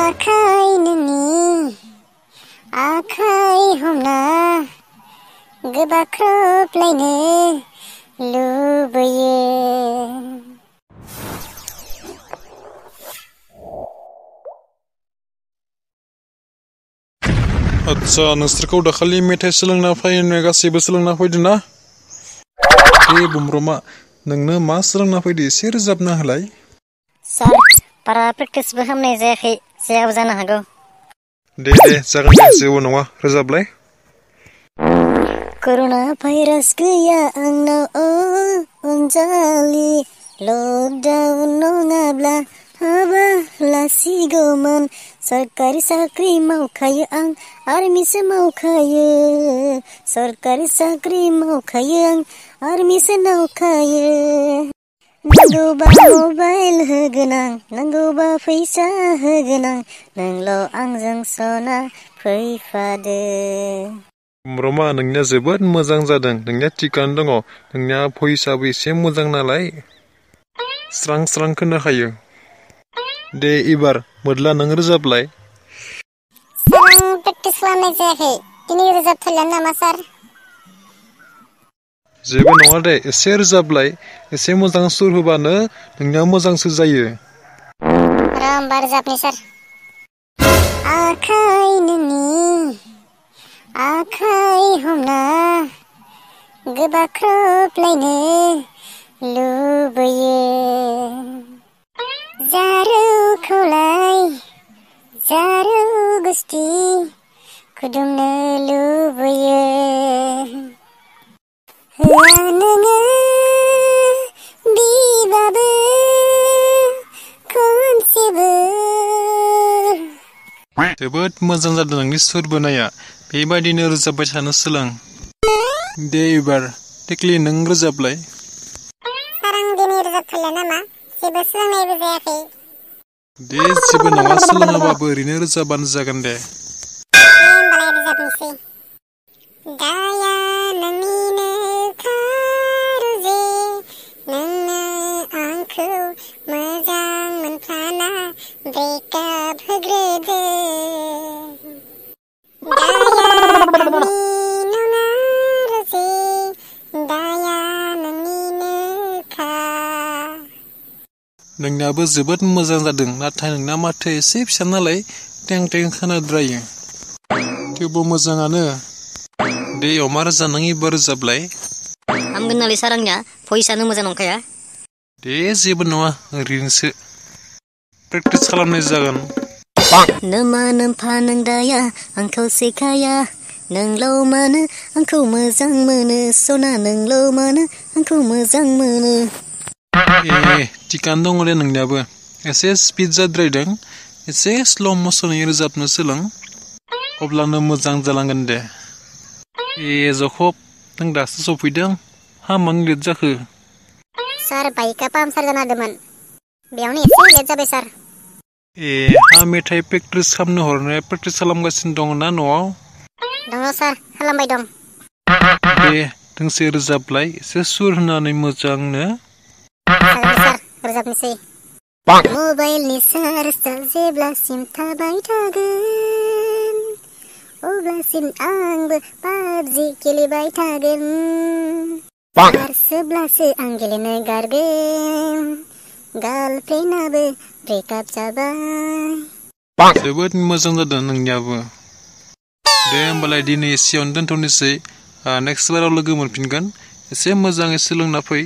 आखाइ नोंनि आखाइ हमना गोबाख्रबलायनो लुबैयो। आच्छा नोंसोरखौ दाखालि मेथाइ सोलोंना फैनाय गासैबो सोलोंना फैदों ना? दे बुमब्रमा नोंनो मा सोलोंना फैदो एसे रोजाबना होलाय। सार बारा प्रेक्टिसबो खालामनाय जायाखै, जायाबो जानो हागौ। दे जागोन दे जेबो नङा रोजाबलाय। कर'ना भाइरास गैया आंनाव अनजालि, लकडाउन नङाब्ला हाबा लासिगौमोन। सरकारि साख्रि मावखायो आं, आर्मिसो मावखायो। सरकारि साख्रि मावखायो आं, आर्मिसो मावखायो। नांगौबा मबाइल होगोन आं, नांगौबा फैसा होगोन आं, नोंल' आंजों सना फैफादो। बुमब्रमा नोंनिया जोबोद मोजां जादों, नोंनिया थिगानो दङ। नोंनिया भइसआबो एसे मोजां नालाय स्रां स्रां खोनाखायो। दे एबार मोदला नों रोजाबलाय। सार आं प्रेक्टिस खालामनाय जायाखै, दिनै रोजाबथारला नामा सार? जेबो नङा दे एसे रोजाबलाय, एसे मोजां सुर होबानो नोंनिया मोजांसो जायो। र' होमबा रोजाबनि सार। आखाइ नोंनि आखाइ हमना गोबाख्रबलायनो लुबैयो। जारौखौलाय जारौ गुस्थि खुदुमनो लुबैयो। होआ नोङो बिबाबो खनसेबो। जोबोद मोजां जादों नोंनि सुर बोनाया, बेबायदिनो रोजाबबाय थानो सोलों। दे एबार टेक्लि नों रोजाबलाय। सार आं दिनै रोजाबथारला नामा? जेबो सोलोंनायबो जायाखै। दे जेबो नङा सोलोङाबाबो ओरैनो रोजाबानो जागोन दे। होमबालाय रोजाबनोसै। दाया नोंनिनो खारुजे, नोंनो आंखौ मोजां मोनफ्लाना ब्रेकआप होग्रोदो। दाया आंनि नङा रुजे, दाया नोंनिनो खा। नोंनियाबो जोबोद मोजां जादों, नाथाय नोंना माथो एसे फिसा नालाय टें टें खोनाद्रायो। थेवबो मोजाङानो। दे अमा रोजा नों एबार रोजाबलाय। हामगोन नालाय सार आंनिया भइसआनो मोजां नंखाया। दे जेबो नङा ओरैनोसो प्रेक्टिस खालामनाय जागोन। नोमा नोमफा नों दाया आंखौ सेखाया, नोंल' मानो आंखौ मोजां मोनो सना, नोंल' मानो आंखौ मोजां मोनो। थिगानो दङ दे नोंनियाबो, एसे स्पिड जाद्रायदों, एसे स्ल' मसनै रोजाबनो सोलों, अब्लानो मोजां जालांगोन दे। जखब नों दासो सफैदों, मानो लेट जाखो? सार बाइकआ पामचार जाना होदोंमोन, बेयावनो एसे लेट जाबाय सार। मेथाइ प्रेक्टिस खालामनो हरनाया प्रेक्टिस खालामगासिनो दङ ना न'आव? दङ सार, खालामबाय दं। दे दोंसे रोजाबलाय एसे सुर होनानै मोजांनो। जागोन सार रोजाबनोसै। मबाइलनि चार्जआ जेब्लासिम थाबाय थागोन, अब्लासिम आंबो पाबजि गेलेबाय थागोन। चार्ज जोबब्लासो आं गेलेनो गारगोन, गार्लफ्रेन्डआबो ब्रेकआप जाबाय। जोबोद मोजां जादों नोंनियाबो। दे होमबालाय दिनै एसेयावनो दोनथ'नोसै, नेक्स्ट बाराव लोगो मोनफिनगोन। एसे मोजाङै सोलोंना फै।